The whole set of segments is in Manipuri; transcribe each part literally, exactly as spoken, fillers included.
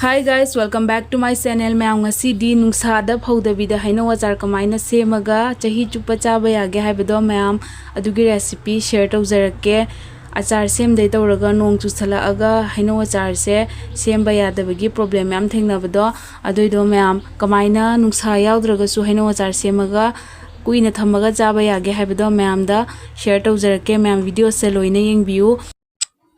Hi guys, welcome back to my channel. ꯃꯌꯥꯝ, ꯉꯁꯤꯗꯤ ꯅꯨꯡꯁꯥꯗ ꯐꯧꯗꯕꯤꯗ ꯍꯩꯅꯧ ꯑꯆꯥꯔ ꯀꯃꯥꯏꯅ ꯁꯦꯝꯃꯒ ꯆꯍꯤ ꯆꯨꯞꯄ ꯆꯥꯕ ꯌꯥꯒꯦ ꯍꯥꯏꯕꯗꯣ ꯃꯌꯥꯝ ꯑꯗꯨꯒꯤ recipe share ꯇꯧꯖꯔꯛꯀꯦ꯫ ꯑꯆꯥꯔ ꯁꯦꯝꯗꯩ ꯇꯧꯔꯒ ꯅꯣꯡ ꯆꯨꯁꯜꯂꯛꯑꯒ ꯍꯩꯅꯧ ꯑꯆꯥꯔꯁꯦ ꯁꯦꯝꯕ ꯌꯥꯗꯕꯒꯤ problem ꯃꯌꯥꯝ ꯊꯦꯡꯅꯕꯗꯣ, ꯑꯗꯨꯏꯗꯣ ꯃꯌꯥꯝ ꯀꯃꯥꯏꯅ ꯅꯨꯡꯁꯥ ꯌꯥꯎꯗ꯭ꯔꯒꯁꯨ ꯍꯩꯅꯧ ꯑꯆꯥꯔ ꯁꯦꯝꯃꯒ ꯀꯨꯏꯅ ꯊꯝꯃꯒ ꯆꯥꯕ ꯌꯥꯒꯦ ꯍꯥꯏꯕꯗꯣ ꯃꯌꯥꯝꯗ share ꯇꯧꯖꯔꯛꯀꯦ꯫ ꯃꯌꯥꯝ videoꯁꯦ ꯂꯣꯏꯅ ꯌꯦꯡꯕꯤꯌꯨ꯫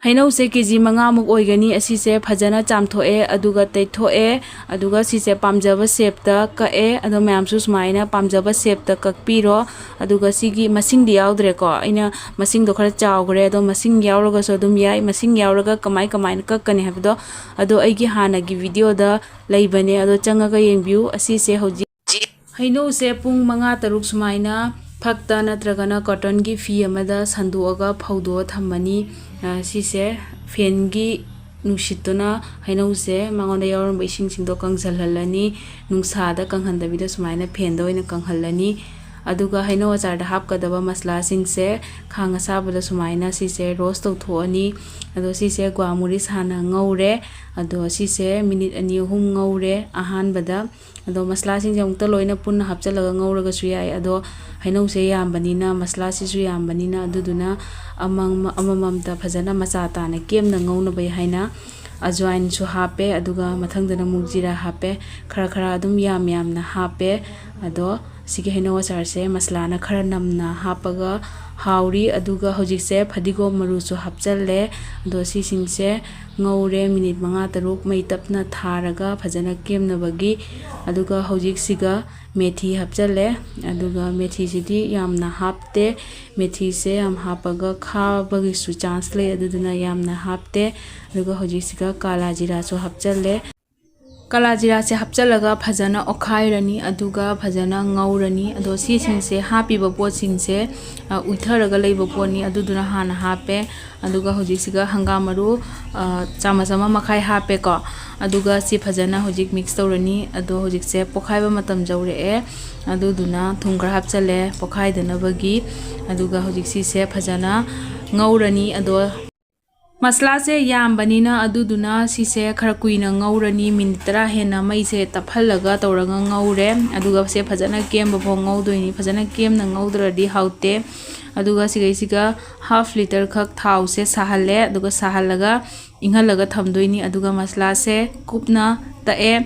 ꯍꯩꯅꯧꯁꯦ ꯀꯦ ꯖꯤ ꯃꯉꯥꯃꯨꯛ ꯑꯣꯏꯒꯅꯤ꯫ ꯑꯁꯤꯁꯦ ꯐꯖꯅ ꯆꯥꯝꯊꯣꯛꯑꯦ, ꯑꯗꯨꯒ ꯇꯩꯊꯣꯛꯑꯦ, ꯑꯗꯨꯒ ꯁꯤꯁꯦ ꯄꯥꯝꯖꯕ shapeꯇ ꯀꯛꯑꯦ꯫ ꯑꯗꯣ ꯃꯌꯥꯝꯁꯨ ꯁꯨꯃꯥꯏꯅ ꯄꯥꯝꯖꯕ shapeꯇ ꯀꯛꯄꯤꯔꯣ꯫ ꯑꯗꯨꯒ ꯁꯤꯒꯤ ꯃꯁꯤꯡꯗꯤ ꯌꯥꯎꯗ꯭ꯔꯦꯀꯣ, ꯑꯩꯅ ꯃꯁꯤꯡꯗꯣ ꯈꯔ ꯆꯥꯎꯈ꯭ꯔꯦ꯫ ꯑꯗꯣ ꯃꯁꯤꯡ ꯌꯥꯎꯔꯒꯁꯨ ꯑꯗꯨꯝ ꯌꯥꯏ꯫ ꯃꯁꯤꯡ ꯌꯥꯎꯔꯒ ꯀꯃꯥꯏ ꯀꯃꯥꯏꯅ ꯀꯛꯀꯅꯤ ꯍꯥꯏꯕꯗꯣ ꯑꯗꯣ ꯑꯩꯒꯤ ꯍꯥꯟꯅꯒꯤ videoꯗ ꯂꯩꯕꯅꯦ, ꯑꯗꯣ ꯆꯪꯉꯒ ꯌꯦꯡꯕꯤꯌꯨ꯫ ꯑꯁꯤꯁꯦ ꯍꯧꯖꯤꯛ ꯍꯩꯅꯧꯁꯦ ꯄꯨꯡ ꯃꯉꯥ ꯇꯔꯨꯛ ꯁꯨꯃꯥꯏꯅ ꯐꯛꯇ ꯅꯠꯇ꯭ꯔꯒꯅ cottonꯒꯤ ꯐꯤ ꯑꯃꯗ ꯁꯟꯗꯣꯛꯑꯒ ꯐꯧꯗꯣꯛꯑ ꯊꯝꯃꯅꯤ꯫ ꯑ, ꯁꯤꯁꯦ fanꯒꯤ ꯅꯨꯡꯁꯤꯠꯇꯨꯅ ꯍꯩꯅꯧꯁꯦ ꯃꯉꯣꯟꯗ ꯌꯥꯎꯔꯝꯕ ꯏꯁꯤꯡꯁꯤꯡꯗꯣ ꯀꯪꯁꯤꯜꯍꯜꯂꯅꯤ꯫ ꯅꯨꯡꯁꯥꯗ ꯀꯪꯍꯟꯗꯕꯤꯗ ꯁꯨꯃꯥꯏꯅ fanꯗ ꯑꯣꯏꯅ ꯀꯪꯍꯜꯂꯅꯤ꯫ ꯑꯗꯨꯒ ꯍꯩꯅꯧ ꯑꯆꯥꯔꯗ ꯍꯥꯞꯀꯗꯕ ꯃꯁꯂꯥꯁꯤꯡꯁꯦ ꯈꯥꯡ ꯑꯁꯥꯕꯗ ꯁꯨꯃꯥꯏꯅ ꯁꯤꯁꯦ roast ꯇꯧꯊꯣꯛꯑꯅꯤ꯫ ꯑꯗꯣ ꯁꯤꯁꯦ ꯒ꯭ꯋꯥꯃꯨꯔꯤꯁ ꯍꯥꯟꯅ ꯉꯧꯔꯦ꯫ ꯑꯗꯣ ꯁꯤꯁꯦ minute ꯑꯅꯤ ꯑꯍꯨꯝ ꯉꯧꯔꯦ ꯑꯍꯥꯟꯕꯗ꯫ ꯑꯗꯣ ꯃꯁꯂꯥꯁꯤꯡꯁꯦ ꯑꯃꯨꯛꯇ ꯂꯣꯏꯅ ꯄꯨꯟꯅ ꯍꯥꯞꯆꯤꯜꯂꯒ ꯉꯧꯔꯒꯁꯨ ꯌꯥꯏ꯫ ꯑꯗꯣ ꯍꯩꯅꯧꯁꯦ ꯌꯥꯝꯕꯅꯤꯅ, ꯃꯁꯂꯥꯁꯤꯁꯨ ꯌꯥꯝꯕꯅꯤꯅ, ꯑꯗꯨꯗꯨꯅ ꯑꯃꯃ-, ꯑꯃꯃꯝꯇ ꯐꯖꯅ ꯃꯆꯥ ꯇꯥꯅ ꯀꯦꯝꯅ ꯉꯧꯅꯕ ꯍꯥꯏꯅ ꯑꯖꯋꯥꯏꯟꯁꯨ ꯍꯥꯞꯄꯦ, ꯑꯗꯨꯒ ꯃꯊꯪꯗꯅ ꯑꯃꯨꯛ ꯖꯤꯔꯥ ꯍꯥꯞꯄꯦ꯫ ꯈꯔ ꯈꯔ ꯑꯗꯨꯝ ꯌꯥꯝ ꯌꯥꯝꯅ ꯍꯥꯞꯄꯦ꯫ ꯑꯗꯣ ꯁꯤꯒꯤ ꯍꯩꯅꯧ ꯑꯆꯥꯔꯁꯦ ꯃꯁꯂꯥꯅ ꯈꯔ ꯅꯝꯅ ꯍꯥꯞꯄꯒ ꯍꯥꯎꯔꯤ꯫ ꯑꯗꯨꯒ ꯍꯧꯖꯤꯛꯁꯦ ꯐꯗꯤꯒꯣꯝ ꯃꯔꯨꯁꯨ ꯍꯥꯞꯆꯜꯂꯦ꯫ ꯑꯗꯣ ꯁꯤꯁꯤꯡꯁꯦ ꯉꯧꯔꯦ minute ꯃꯉꯥ ꯇꯔꯨꯛ ꯃꯩ ꯇꯞꯅ ꯊꯥꯔꯒ ꯐꯖꯅ ꯀꯦꯝꯅꯕꯒꯤ꯫ ꯑꯗꯨꯒ ꯍꯧꯖꯤꯛꯁꯤꯒ ꯃꯦꯊꯤ ꯍꯥꯞꯆꯜꯂꯦ꯫ ꯑꯗꯨꯒ ꯃꯦꯊꯤꯁꯤꯗꯤ ꯌꯥꯝꯅ ꯍꯥꯞꯇꯦ, ꯃꯦꯊꯤꯁꯦ ꯌꯥꯝ ꯍꯥꯞꯄꯒ ꯈꯥꯕꯒꯤꯁꯨ chance ꯂꯩ, ꯑꯗꯨꯗꯨꯅ ꯌꯥꯝꯅ ꯍꯥꯞꯇꯦ꯫ ꯑꯗꯨꯒ ꯍꯧꯖꯤꯛꯁꯤꯒ ꯀꯥꯂꯥ ꯖꯤꯔꯥꯁꯨ ꯍꯥꯞꯆꯜꯂꯦ꯫ ꯀꯥꯂꯥ ꯖꯤꯔꯥꯁꯦ ꯍꯥꯞꯆꯜꯂꯒ ꯐꯖꯅ ꯑꯣꯠꯈꯥꯏꯔꯅꯤ, ꯑꯗꯨꯒ ꯐꯖꯅ ꯉꯧꯔꯅꯤ꯫ ꯑꯗꯣ ꯁꯤꯁꯤꯡꯁꯦ, ꯍꯥꯞꯄꯤꯕ ꯄꯣꯠꯁꯤꯡꯁꯦ, ꯑ, ꯎꯏꯊꯔꯒ ꯂꯩꯕ ꯄꯣꯠꯅꯤ, ꯑꯗꯨꯗꯨꯅ ꯍꯥꯟꯅ ꯍꯥꯞꯄꯦ꯫ ꯑꯗꯨꯒ ꯍꯧꯖꯤꯛꯁꯤꯒ ꯍꯪꯒꯥꯝ ꯃꯔꯨ, ꯑ, ꯆꯥꯃꯁ ꯑꯃ ꯃꯈꯥꯏ ꯍꯥꯞꯄꯦꯀꯣ꯫ ꯑꯗꯨꯒ ꯁꯤ ꯐꯖꯅ ꯍꯧꯖꯤꯛ mix ꯇꯧꯔꯅꯤ꯫ ꯑꯗꯣ ꯍꯧꯖꯤꯛꯁꯦ ꯄꯣꯈꯥꯏꯕ ꯃꯇꯝ ꯌꯧꯔꯛꯑꯦ, ꯑꯗꯨꯗꯨꯅ ꯊꯨꯝ ꯈꯔ ꯍꯥꯞꯆꯜꯂꯦ ꯄꯣꯈꯥꯏꯗꯅꯕꯒꯤ꯫ ꯑꯗꯨꯒ ꯍꯧꯖꯤꯛ ꯁꯤꯁꯦ ꯐꯖꯅ ꯉꯧꯔꯅꯤ꯫ ꯑꯗꯣ ꯃꯁꯂꯥꯁꯦ ꯌꯥꯝꯕꯅꯤꯅ ꯑꯗꯨꯗꯨꯅ ꯁꯤꯁꯦ ꯈꯔ ꯀꯨꯏꯅ ꯉꯧꯔꯅꯤ, ꯃꯤꯅꯤꯠ ꯇꯔꯥ ꯍꯦꯟꯅ ꯃꯩꯁꯦ ꯇꯞꯍꯜꯂꯒ ꯇꯧꯔꯒ ꯉꯧꯔꯦ꯫ ꯑꯗꯨꯒ ꯁꯦ ꯐꯖꯅ ꯀꯦꯝꯕ ꯐꯥꯎ ꯉꯧꯗꯣꯏꯅꯤ꯫ ꯐꯖꯅ ꯀꯦꯝꯅ ꯉꯧꯗ꯭ꯔꯗꯤ ꯍꯥꯎꯇꯦ꯫ ꯑꯗꯨꯒ ꯁꯤꯒꯩꯁꯤꯒ ꯍꯥꯐ ꯂꯤꯇꯔ ꯈꯛ ꯊꯥꯎꯁꯦ ꯁꯥꯍꯜꯂꯦ꯫ ꯑꯗꯨꯒ ꯁꯥꯍꯜꯂꯒ ꯏꯪꯍꯜꯂꯒ ꯊꯝꯗꯣꯏꯅꯤ꯫ ꯑꯗꯨꯒ ꯃꯁꯂꯥꯁꯦ ꯀꯨꯞꯅ ꯇꯛꯑꯦ꯫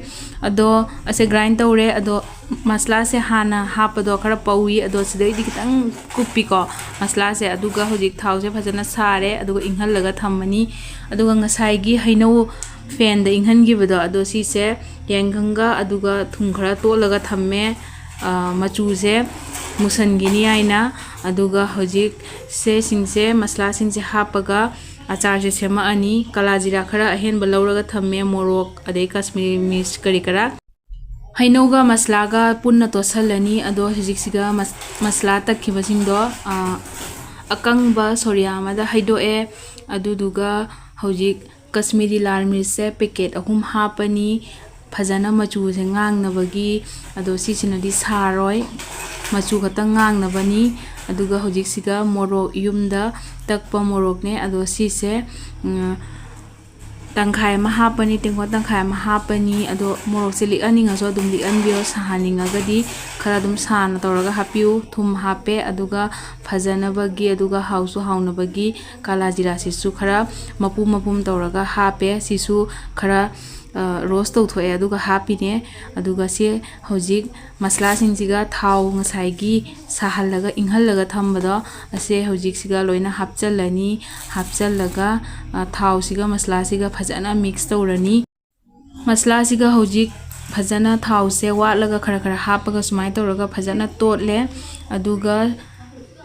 ꯑꯗꯣ ꯑꯁꯦ ꯒ꯭ꯔꯥꯏꯟ ꯇꯧꯔꯦ꯫ ꯑꯗꯣ ꯃꯁꯂꯥꯁꯦ ꯍꯥꯟꯅ ꯍꯥꯞꯄꯗꯣ ꯈꯔ ꯄꯧꯏ, ꯑꯗꯣ ꯁꯤꯗꯩꯗꯤ ꯈꯤꯇꯪ ꯀꯨꯞꯄꯤꯀꯣ ꯃꯁꯂꯥꯁꯦ꯫ ꯑꯗꯨꯒ ꯍꯧꯖꯤꯛ ꯊꯥꯎꯁꯦ ꯐꯖꯅ ꯁꯥꯔꯦ, ꯑꯗꯨꯒ ꯏꯪꯍꯜꯂꯒ ꯊꯝꯃꯅꯤ꯫ ꯑꯗꯨꯒ ꯉꯁꯥꯏꯒꯤ ꯍꯩꯅꯧ ꯐꯦꯟꯗ ꯏꯪꯍꯟꯈꯤꯕꯗꯣ, ꯑꯗꯣ ꯁꯤꯁꯦ ꯌꯥꯏꯉꯪꯒ ꯑꯗꯨꯒ ꯊꯨꯝ ꯈꯔ ꯇꯣꯠꯂꯒ ꯊꯝꯃꯦ꯫ ꯑ, ꯃꯆꯨꯁꯦ ꯃꯨꯁꯟꯈꯤꯅꯤ ꯍꯥꯏꯅ꯫ ꯑꯗꯨꯒ ꯍꯧꯖꯤꯛ ꯁꯦꯁꯤꯡꯁꯦ, ꯃꯁꯂꯥꯁꯤꯡꯁꯦ ꯍꯥꯞꯄꯒ ꯑꯆꯥꯔꯁꯦ ꯁꯦꯝꯃꯛꯑꯅꯤ꯫ ꯀꯥꯂꯥ ꯖꯤꯔꯥ ꯈꯔ ꯑꯍꯦꯟꯕ ꯂꯧꯔꯒ ꯊꯝꯃꯦ, ꯃꯣꯔꯣꯛ, ꯑꯗꯩ ꯀꯥꯁꯃꯤꯔꯤ ꯃꯤꯔꯆ ꯀꯔꯤ ꯀꯔꯥ꯫ ꯍꯩꯅꯧꯒ ꯃꯁꯂꯥꯒ ꯄꯨꯟꯅ ꯇꯣꯠꯁꯜꯂꯅꯤ꯫ ꯑꯗꯣ ꯍꯧꯖꯤꯛꯁꯤꯒ ꯃꯁ-, ꯃꯁꯂꯥ ꯇꯛꯈꯤꯕꯁꯤꯡꯗꯣ, ꯑ, ꯑꯀꯪꯕ ꯁꯣꯔꯤꯌꯥ ꯑꯃꯗ ꯍꯩꯗꯣꯛꯑꯦ꯫ ꯑꯗꯨꯗꯨꯒ ꯍꯧꯖꯤꯛ ꯀꯥꯁꯃꯤꯔꯤ ꯂꯥꯜ ꯃꯤꯔꯆꯁꯦ ꯄꯦꯀꯦꯠ ꯑꯍꯨꯝ ꯍꯥꯞꯄꯅꯤ, ꯐꯖꯅ ꯃꯆꯨꯁꯦ ꯉꯥꯡꯅꯕꯒꯤ꯫ ꯑꯗꯣ ꯁꯤꯁꯤꯅꯗꯤ ꯁꯥꯔꯣꯏ, ꯃꯆꯨ ꯈꯛꯇꯪ ꯉꯥꯡꯅꯕꯅꯤ꯫ ꯑꯗꯨꯒ ꯍꯧꯖꯤꯛꯁꯤꯒ ꯃꯣꯔꯣꯛ, ꯌꯨꯝꯗ ꯇꯛꯄ ꯃꯣꯔꯣꯛꯅꯦ꯫ ꯑꯗꯣ ꯁꯤꯁꯦ, ꯎꯝ, ꯇꯪꯈꯥꯏ ꯑꯃ ꯍꯥꯞꯄꯅꯤ, ꯇꯦꯡꯀꯣꯠ ꯇꯪꯈꯥꯏ ꯑꯃ ꯍꯥꯞꯄꯅꯤ꯫ ꯑꯗꯣ ꯃꯣꯔꯣꯛꯁꯦ ꯂꯤꯛꯍꯟꯅꯤꯡꯉꯁꯨ ꯑꯗꯨꯝ ꯂꯤꯛꯍꯟꯕꯤꯌꯣ, ꯁꯥꯍꯟꯅꯤꯡꯉꯒꯗꯤ ꯈꯔ ꯑꯗꯨꯝ ꯁꯥꯅ ꯇꯧꯔꯒ ꯍꯥꯞꯄꯤꯌꯨ꯫ ꯊꯨꯝ ꯍꯥꯞꯄꯦ, ꯑꯗꯨꯒ ꯐꯖꯅꯕꯒꯤ, ꯑꯗꯨꯒ ꯍꯥꯎꯁꯨ ꯍꯥꯎꯅꯕꯒꯤ ꯀꯥꯂꯥ ꯖꯤꯔꯥꯁꯤꯁꯨ ꯈꯔ ꯃꯄꯨꯝ ꯃꯄꯨꯝ ꯇꯧꯔꯒ ꯍꯥꯞꯄꯦ꯫ ꯁꯤꯁꯨ ꯈꯔ, ꯑ, ꯔꯣꯁ ꯇꯧꯊꯣꯛꯑꯦ, ꯑꯗꯨꯒ ꯍꯥꯞꯄꯤꯅꯦ꯫ ꯑꯗꯨꯒ ꯁꯤ ꯍꯧꯖꯤꯛ ꯃꯁꯂꯥꯁꯤꯡꯁꯤꯒ ꯊꯥꯎ ꯉꯁꯥꯏꯒꯤ ꯁꯥꯍꯜꯂꯒ ꯏꯪꯍꯜꯂꯒ ꯊꯝꯕꯗꯣ, ꯑꯁꯦ ꯍꯧꯖꯤꯛꯁꯤꯒ ꯂꯣꯏꯅ ꯍꯥꯞꯆꯜꯂꯅꯤ꯫ ꯍꯥꯞꯆꯜꯂꯒ, ꯑ, ꯊꯥꯎꯁꯤꯒ ꯃꯁꯂꯥꯁꯤꯒ ꯐꯖꯅ ꯃꯤꯛꯁ ꯇꯧꯔꯅꯤ꯫ ꯃꯁꯂꯥꯁꯤꯒ ꯍꯧꯖꯤꯛ ꯐꯖꯅ ꯊꯥꯎꯁꯦ ꯋꯥꯠꯂꯒ ꯈꯔ ꯈꯔ ꯍꯥꯞꯄꯒ ꯁꯨꯃꯥꯏꯅ ꯇꯧꯔꯒ ꯐꯖꯅ ꯇꯣꯠꯂꯦ꯫ ꯑꯗꯨꯒ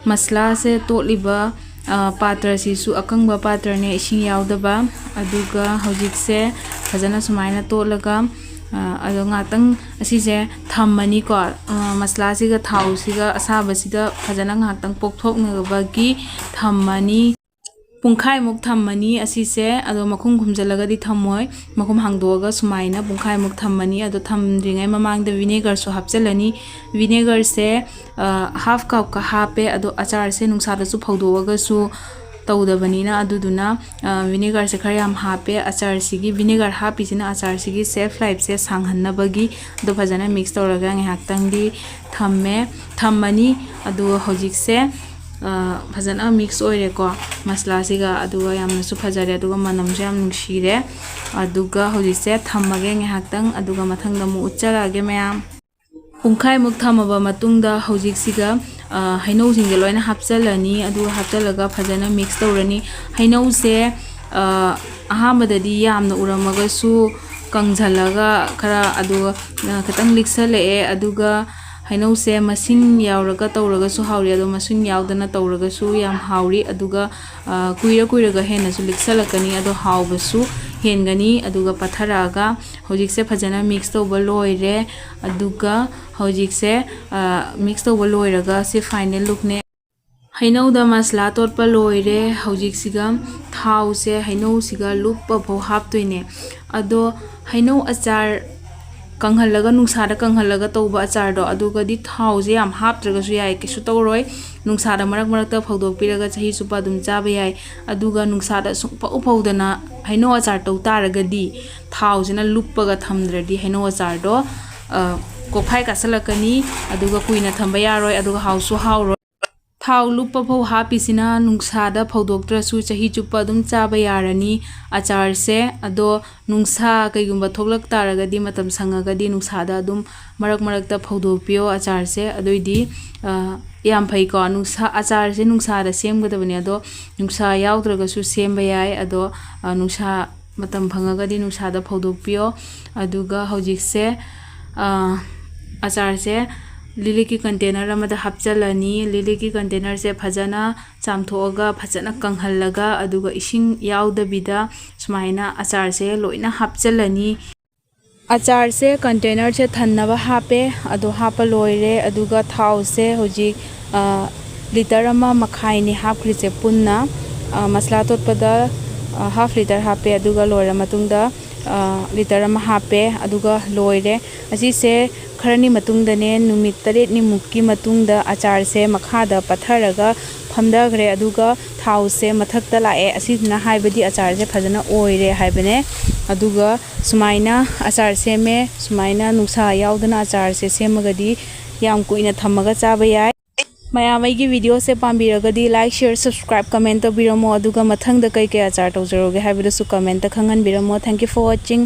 ꯃꯁꯂꯥꯁꯦ ꯇꯣꯠꯂꯤꯕ, ꯑ, ꯄꯥꯇ꯭ꯔꯁꯤꯁꯨ ꯑꯀꯪꯕ ꯄꯥꯇ꯭ꯔꯅꯦ, ꯏꯁꯤꯡ ꯌꯥꯎꯗꯕ꯫ ꯑꯗꯨꯒ ꯍꯧꯖꯤꯛꯁꯦ ꯐꯖꯅ ꯁꯨꯃꯥꯏꯅ ꯇꯣꯠꯂꯒ, ꯑ, ꯑꯗꯣ ꯉꯥꯛꯇꯪ ꯑꯁꯤꯁꯦ ꯊꯝꯃꯅꯤꯀꯣ꯫ ꯑ, ꯃꯁꯂꯥꯁꯤꯒ ꯊꯥꯎꯁꯤꯒ ꯑꯁꯥꯕꯁꯤꯗ ꯐꯖꯅ ꯉꯥꯏꯍꯥꯛꯇꯪ ꯄꯣꯛꯊꯣꯛꯅꯕꯒꯤ ꯊꯝꯃꯅꯤ꯫ ꯄꯨꯡꯈꯥꯏꯃꯨꯛ ꯊꯝꯃꯅꯤ ꯑꯁꯤꯁꯦ꯫ ꯑꯗꯣ ꯃꯈꯨꯝ ꯈꯨꯝꯖꯤꯜꯂꯒꯗꯤ ꯊꯝꯃꯣꯏ, ꯃꯈꯨꯝ ꯍꯥꯡꯗꯣꯛꯑꯒ ꯁꯨꯃꯥꯏꯅ ꯄꯨꯡꯈꯥꯏꯃꯨꯛ ꯊꯝꯃꯅꯤ꯫ ꯑꯗꯣ ꯊꯝꯗ꯭ꯔꯤꯉꯩ ꯃꯃꯥꯡꯗ ꯚꯤꯅꯦꯒꯔꯁꯨ ꯍꯥꯞꯆꯤꯜꯂꯅꯤ꯫ ꯚꯤꯅꯦꯒꯔꯁꯦ, ꯑ, ꯍꯥꯐ ꯀꯞꯀ ꯍꯥꯞꯄꯦ꯫ ꯑꯗꯣ ꯑꯆꯥꯔꯁꯦ ꯅꯨꯡꯁꯥꯗꯁꯨ ꯐꯧꯗꯣꯛꯑꯒꯁꯨ ꯇꯧꯗꯕꯅꯤꯅ, ꯑꯗꯨꯗꯨꯅ ꯚꯤꯅꯦꯒꯔꯁꯦ ꯈꯔ ꯌꯥꯝ ꯍꯥꯞꯄꯦ꯫ ꯑꯆꯥꯔꯁꯤꯒꯤ ꯚꯤꯅꯦꯒꯔ ꯍꯥꯞꯄꯤꯁꯤꯅ ꯑꯆꯥꯔꯁꯤꯒꯤ ꯁꯦꯜꯐ ꯂꯥꯏꯐꯁꯦ ꯁꯥꯡꯍꯟꯅꯕꯒꯤ꯫ ꯑꯗꯣ ꯐꯖꯅ ꯃꯤꯛꯁ ꯇꯧꯔꯒ ꯉꯥꯏꯍꯥꯛꯇꯪꯗꯤ ꯊꯝꯃꯦ ꯊꯝꯃꯅꯤ꯫ ꯑꯗꯨꯒ ꯍꯧꯖꯤꯛꯁꯦ ꯐꯖꯅ ꯃꯤꯛꯁ ꯑꯣꯏꯔꯦꯀꯣ ꯃꯁꯂꯥꯁꯤꯒ, ꯑꯗꯨꯒ ꯌꯥꯝꯅꯁꯨ ꯐꯖꯔꯦ, ꯑꯗꯨꯒ ꯃꯅꯝꯁꯨ ꯌꯥꯝ ꯅꯨꯡꯁꯤꯔꯦ꯫ ꯑꯗꯨꯒ ꯍꯧꯖꯤꯛꯁꯦ ꯊꯝꯃꯒꯦ ꯉꯥꯏꯍꯥꯛꯇꯪ, ꯑꯗꯨꯒ ꯃꯊꯪꯗ ꯑꯃꯨꯛ ꯎꯠꯆꯔꯛꯑꯒꯦ ꯃꯌꯥꯝ꯫ ꯄꯨꯡꯈꯥꯏꯃꯨꯛ ꯊꯝꯃꯕ ꯃꯇꯨꯡꯗ ꯍꯧꯖꯤꯛꯁꯤꯒ ꯍꯩꯅꯧꯁꯤꯡꯁꯦ ꯂꯣꯏꯅ ꯍꯥꯞꯆꯤꯜꯂꯅꯤ꯫ ꯑꯗꯨꯒ ꯍꯥꯞꯆꯤꯜꯂꯒ ꯐꯖꯅ ꯃꯤꯛꯁ ꯇꯧꯔꯅꯤ꯫ ꯍꯩꯅꯧꯁꯦ ꯑꯍꯥꯟꯕꯗꯗꯤ ꯌꯥꯝꯅ ꯎꯔꯝꯃꯒꯁꯨ ꯀꯪꯁꯤꯜꯂꯒ ꯈꯔ ꯑꯗꯨꯒ ꯈꯤꯇꯪ ꯂꯤꯛꯁꯜꯂꯛꯑꯦ꯫ ꯑꯗꯨꯒ ꯍꯩꯅꯧꯁꯦ ꯃꯁꯤꯡ ꯌꯥꯎꯔꯒ ꯇꯧꯔꯒꯁꯨ ꯍꯥꯎꯔꯤ, ꯑꯗꯣ ꯃꯁꯤꯡ ꯌꯥꯎꯗꯅ ꯇꯧꯔꯒꯁꯨ ꯌꯥꯝ ꯍꯥꯎꯔꯤ꯫ ꯑꯗꯨꯒ ꯀꯨꯏꯔ ꯀꯨꯏꯔꯒ ꯍꯦꯟꯅꯁꯨ ꯂꯤꯛꯁꯜꯂꯛꯀꯅꯤ, ꯑꯗꯣ ꯍꯥꯎꯕꯁꯨ ꯍꯦꯟꯒꯅꯤ꯫ ꯑꯗꯨꯒ ꯄꯠꯊꯔꯛꯑꯒ ꯍꯧꯖꯤꯛꯁꯦ ꯐꯖꯅ ꯃꯤꯛꯁ ꯇꯧꯕ ꯂꯣꯏꯔꯦ꯫ ꯑꯗꯨꯒ ꯍꯧꯖꯤꯛꯁꯦ ꯃꯤꯛꯁ ꯇꯧꯕ ꯂꯣꯏꯔꯒ ꯁꯤ ꯐꯥꯏꯅꯦꯜ ꯂꯨꯛꯅꯦ꯫ ꯍꯩꯅꯧꯗ ꯃꯁꯂꯥ ꯇꯣꯠꯄ ꯂꯣꯏꯔꯦ꯫ ꯍꯧꯖꯤꯛꯁꯤꯒ ꯊꯥꯎꯁꯦ ꯍꯩꯅꯧꯁꯤꯒ ꯂꯨꯞꯄ ꯐꯥꯎ ꯍꯥꯞꯇꯣꯏꯅꯦ꯫ ꯑꯗꯣ ꯍꯩꯅꯧ ꯑꯆꯥꯔ ꯀꯪꯍꯜꯂꯒ, ꯅꯨꯡꯁꯥꯗ ꯀꯪꯍꯜꯂꯒ ꯇꯧꯕ ꯑꯆꯥꯔꯗꯣ, ꯑꯗꯨꯒꯗꯤ ꯊꯥꯎꯁꯦ ꯌꯥꯝ ꯍꯥꯞꯇ꯭ꯔꯒꯁꯨ ꯌꯥꯏ, ꯀꯩꯁꯨ ꯇꯧꯔꯣꯏ꯫ ꯅꯨꯡꯁꯥꯗ ꯃꯔꯛ ꯃꯔꯛꯇ ꯐꯧꯗꯣꯛꯄꯤꯔꯒ ꯆꯍꯤ ꯆꯨꯞꯄ ꯑꯗꯨꯝ ꯆꯥꯕ ꯌꯥꯏ꯫ ꯑꯗꯨꯒ ꯅꯨꯡꯁꯥꯗ ꯁꯨꯡꯐꯧ ꯐꯧꯗꯅ ꯍꯩꯅꯧ ꯑꯆꯥꯔ ꯇꯧ ꯇꯥꯔꯒꯗꯤ ꯊꯥꯎꯁꯤꯅ ꯂꯨꯞꯄꯒ ꯊꯝꯗ꯭ꯔꯗꯤ ꯍꯩꯅꯧ ꯑꯆꯥꯔꯗꯣ ꯀꯣꯛꯐꯥꯏ ꯀꯥꯁꯜꯂꯛꯀꯅꯤ, ꯑꯗꯨꯒ ꯀꯨꯏꯅ ꯊꯝꯕ ꯌꯥꯔꯣꯏ, ꯑꯗꯨꯒ ꯍꯥꯎꯁꯨ ꯍꯥꯎꯔꯣꯏ꯫ ꯊꯥꯎ ꯂꯨꯞꯄ ꯐꯧ ꯍꯥꯞꯄꯤꯁꯤꯅ ꯅꯨꯡꯁꯥꯗ ꯐꯧꯗꯣꯛꯇ꯭ꯔꯁꯨ ꯆꯍꯤ ꯆꯨꯞꯄ ꯑꯗꯨꯝ ꯆꯥꯕ ꯌꯥꯔꯅꯤ ꯑꯆꯥꯔꯁꯦ꯫ ꯑꯗꯣ ꯅꯨꯡꯁꯥ ꯀꯩꯒꯨꯝꯕ ꯊꯣꯛꯂꯛ ꯇꯥꯔꯒꯗꯤ, ꯃꯇꯝ ꯁꯪꯉꯒꯗꯤ ꯅꯨꯡꯁꯥꯗ ꯑꯗꯨꯝ ꯃꯔꯛ ꯃꯔꯛꯇ ꯐꯧꯗꯣꯛꯄꯤꯌꯣ ꯑꯆꯥꯔꯁꯦ꯫ ꯑꯗꯨꯑꯣꯏꯗꯤ ꯌꯥꯝ ꯐꯩꯀꯣ꯫ ꯅꯨꯡꯁꯥ, ꯑꯆꯥꯔꯁꯦ ꯅꯨꯡꯁꯥꯗ ꯁꯦꯝꯒꯗꯕꯅꯦ, ꯑꯗꯣ ꯅꯨꯡꯁꯥ ꯌꯥꯎꯗ꯭ꯔꯒꯁꯨ ꯁꯦꯝꯕ ꯌꯥꯏ꯫ ꯑꯗꯣ ꯅꯨꯡꯁꯥ ꯃꯇꯝ ꯐꯪꯉꯒꯗꯤ ꯅꯨꯡꯁꯥꯗ ꯐꯧꯗꯣꯛꯄꯤꯌꯣ꯫ ꯑꯗꯨꯒ ꯍꯧꯖꯤꯛꯁꯦ ꯑꯆꯥꯔꯁꯦ ꯂꯤꯛꯂꯤꯛꯀꯤ ꯀꯟꯇꯦꯅꯔ ꯑꯃꯗ ꯍꯥꯞꯆꯤꯜꯂꯅꯤ꯫ ꯂꯤꯛꯂꯤꯛꯀꯤ ꯀꯟꯇꯦꯅꯔꯁꯦ ꯐꯖꯅ ꯆꯥꯝꯊꯣꯛꯑꯒ ꯐꯖꯅ ꯀꯪꯍꯜꯂꯒ, ꯑꯗꯨꯒ ꯏꯁꯤꯡ ꯌꯥꯎꯗꯕꯤꯗ ꯁꯨꯃꯥꯏꯅ ꯑꯆꯥꯔꯁꯦ ꯂꯣꯏꯅ ꯍꯥꯞꯆꯤꯜꯂꯅꯤ꯫ ꯑꯆꯥꯔꯁꯦ ꯀꯟꯇꯦꯅꯔꯁꯦ ꯊꯟꯅꯕ ꯍꯥꯞꯄꯦ꯫ ꯑꯗꯣ ꯍꯥꯞꯄ ꯂꯣꯏꯔꯦ꯫ ꯑꯗꯨꯒ ꯊꯥꯎꯁꯦ ꯍꯧꯖꯤꯛ ꯂꯤꯇꯔ ꯑꯃ ꯃꯈꯥꯏꯅꯤ ꯍꯥꯞꯈ꯭ꯔꯤꯁꯦ ꯄꯨꯟꯅ꯫ ꯃꯁꯂꯥ ꯇꯣꯠꯄꯗ ꯍꯥꯐ ꯂꯤꯇꯔ ꯍꯥꯞꯄꯦ, ꯑꯗꯨꯒ ꯂꯣꯏꯔ ꯃꯇꯨꯡꯗ ꯂꯤꯇꯔ ꯑꯃ ꯍꯥꯞꯄꯦ, ꯑꯗꯨꯒ ꯂꯣꯏꯔꯦ꯫ ꯑꯁꯤꯁꯦ ꯈꯔꯅꯤ ꯃꯇꯨꯡꯗꯅꯦ, ꯅꯨꯃꯤꯠ ꯇꯔꯦꯠꯅꯤꯃꯨꯛꯀꯤ ꯃꯇꯨꯡꯗ ꯑꯆꯥꯔꯁꯦ ꯃꯈꯥꯗ ꯄꯠꯊꯔꯒ ꯐꯝꯊꯈ꯭ꯔꯦ꯫ ꯑꯗꯨꯒ ꯊꯥꯎꯁꯦ ꯃꯊꯛꯇ ꯂꯥꯛꯑꯦ꯫ ꯑꯁꯤꯁꯤꯅ ꯍꯥꯏꯕꯗꯤ ꯑꯆꯥꯔꯁꯦ ꯐꯖꯅ ꯑꯣꯏꯔꯦ ꯍꯥꯏꯕꯅꯦ꯫ ꯑꯗꯨꯒ ꯁꯨꯃꯥꯏꯅ ꯑꯆꯥꯔ ꯁꯦꯝꯃꯦ꯫ ꯁꯨꯃꯥꯏꯅ ꯅꯨꯡꯁꯥ ꯌꯥꯎꯗꯅ ꯑꯆꯥꯔꯁꯦ ꯁꯦꯝꯃꯒꯗꯤ ꯌꯥꯝ ꯀꯨꯏꯅ ꯊꯝꯃꯒ ꯆꯥꯕ ꯌꯥꯏ꯫ ꯃꯌꯥꯝ ꯑꯩꯒꯤ videoꯁꯦ ꯄꯥꯝꯕꯤꯔꯒꯗꯤ like, share, subscribe, comment ꯇꯧꯕꯤꯔꯝꯃꯣ꯫ ꯑꯗꯨꯒ ꯃꯊꯪꯗ ꯀꯩ ꯀꯩ ꯑꯆꯥꯔ ꯇꯧꯖꯔꯨꯒꯦ ꯍꯥꯏꯕꯗꯨꯁꯨ commentꯇ ꯈꯪꯍꯟꯕꯤꯔꯝꯃꯣ꯫ Thank you for watching.